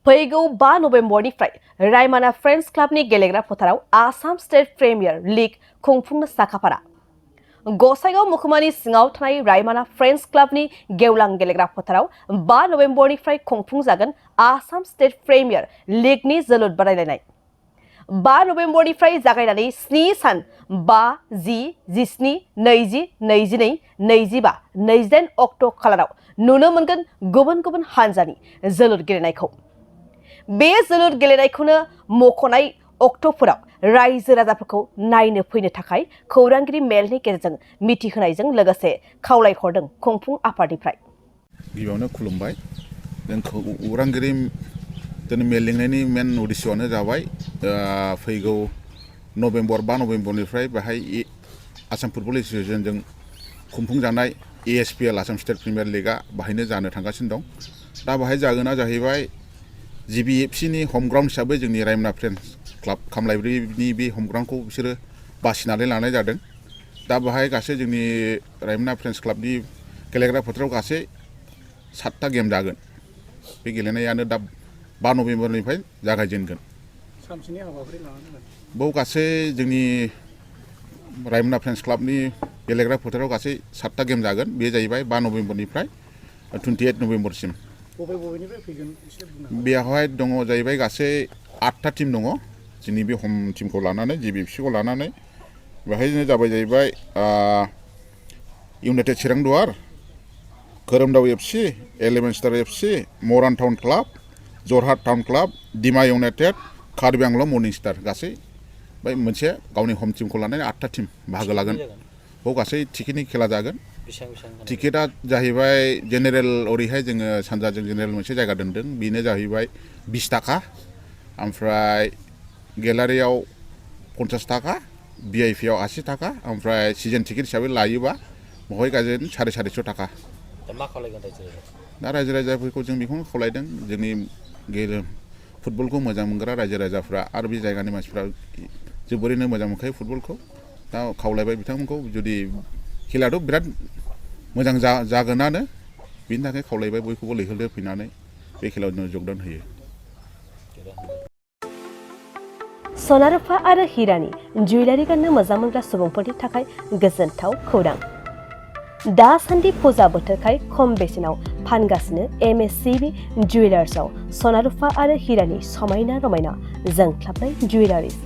फैगौ 5 नभेम्बरनिफ्राय रायमाना फ्रेन्ड्स क्लाबनि गेलेग्रा फोथाराव आसाम स्टेट प्रिमियार लीग खुंफुंनो साखाफारा गसाइगाव महकुमानि सिङाव थानाय रायमाना फ्रेन्ड्स क्लाबनि गेवलां गेलेग्रा फोथाराव 5 नभेम्बरनिफ्राय खुंफुंजागोन आसाम स्टेट प्रिमियार लीगनि जोलुर बादायलायनाय 5 नभेम्बरनिफ्राय जागायनानै 7 सान 5, 10, 17, 20, 22, 25, 28 अक्ट' खालाराव नुनो मोनगोन गुबुन गुबुन हानजानि जोलुर गेलेनायखौ बे जोलुर गेलेनायखौनो मख'नाय अक्ट'फोराव रायजो राजाफोरखौ नायनो फैनो थाखाय खौरांगिरि मेलनि गेजेरजों मिथिहोनायजों लोगोसे खावलायहरदों खुंफुं आफादनिफ्राय गिबियावनो खुलुमबाय जों खौरांगिरि मेल लिंनायनि मेन उद्देश्यआनो जाबाय फैगौ नभेम्बर 5 नभेम्बरनिफ्राय बेहाय आसाम फुटबल एसोसिएशनजों खुंफुंजानाय ASPL आसाम स्टेट प्रिमियार लीगआ बाहायनो जानो थांगासिनो दं दा बाहाय जागोना जाहैबाय GBFCनि हम ग्राउन्ड हिसाबै जोंनि रायमना फ्रेन्ड्स क्लाब खामलायब्रिनि बे हम ग्राउन्डखौ बिसोरो बासिनानै लानाय जादों दा बाहाय गासै जोंनि रायमना फ्रेन्ड्स क्लाबनि गेलेग्रा फोथाराव गासै 7टा गेम जागोन बे गेलेनायानो दा 5 नभेम्बरनिफ्राय जागायजेनगोन सानसेनि हाबाफारि लानांगोन बेयाव गासै जोंनि रायमना फ्रेन्ड्स क्लाबनि गेलेग्रा फोथाराव गासै 7टा गेम जागोन बे जाहैबाय 5 नभेम्बरनिफ्राय 28 नभेम्बरसिम बेवहाय दङ जाहैबाय गासै 8टा टीम दङ जोंनि बे हम टीमखौ लानानै GBFCखौ लानानै बेहायनो जाबाय जाहैबाय इउनाइटेड चिरां दुवार खोरोमदाव FC 11 star FC Moran town club Jorhat town club Dima united Karbi Anglong morning star गासै बाय मोनसे गावनि हम टीमखौ लानानै 8टा टीम बाहागो लागोन बेयाव गासै टिकेटनि खेला जागोन टिकेटआ जाहैबाय जेनेरेल ओरैहाय जोङो सानजाजों जेनेरेल मोनसे जायगा दोनदों बेनो जाहैबाय 20 टाका ओमफ्राय गेलारियाव 50 टाका VIPआव 80 टाका ओमफ्राय सिजन टिकेट हिसाबै लायोबा बेवहाय गाजोन 450 टाका मा खालायगोन दा रायजो राजाफोरखौ जों बेखौनो खावलायदों जोंनि फुटबलखौ मोजां मोनग्रा रायजो राजाफ्रा आरो बे जायगानि मानसिफ्रा जोबोरैनो मोजां मोनखायो फुटबलखौ दा खावलायबाय बिथांमोनखौ जुदि खेलायाथ' बिराद मोजां जागोनानो बिनि थाखाय खावलायबाय बयखौबो लैहोर फैनानै बे खेलायाव जगदान होयो सना रुफा आरो हिरानि जुवेलारि गाननो मोजां मोनग्रा सुबुंफोरनि थाखाय गोजोनथाव खौरां दासान्दि फुजा बोथोरखाय खम बेसेनाव फानगासिनो MSCB जुवेलार्सआव सना रुफा आरो हिरानि समायना रमायना जोंख्लाबनाय जुवेलारिज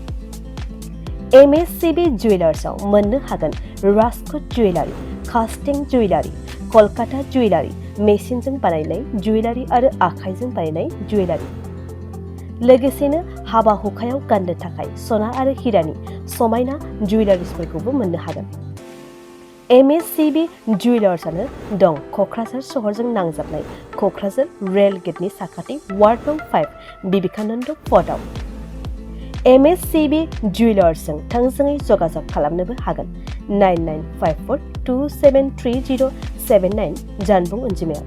MSCB जुवेलार्सआव मोननो हागोन राजकोट जुवेलारि कास्टिं जुवेलारि कलकाता जुवेलारि मेसिनजों बानायनाय जुवेलारि आरो आखाइजों बानायनाय जुवेलारि लोगोसेनो हाबा हुखायाव गाननो थाखाय सना आरो हिरानि समायना जुवेलारिसफोरखौबो मोननो हागोन MSCB जुवेलार्सआनो दं क'क्राझार सहरजों नांजाबनाय क'क्राझार रेल गेटनि साखाथि वार्ड नं 5 बिबेकानन्द फर्टआव MSCB जुवेलार्सजों थोंजोङै जगाजग खालामनोबो हागोन 9954273079 जानबुं अनजिमायाव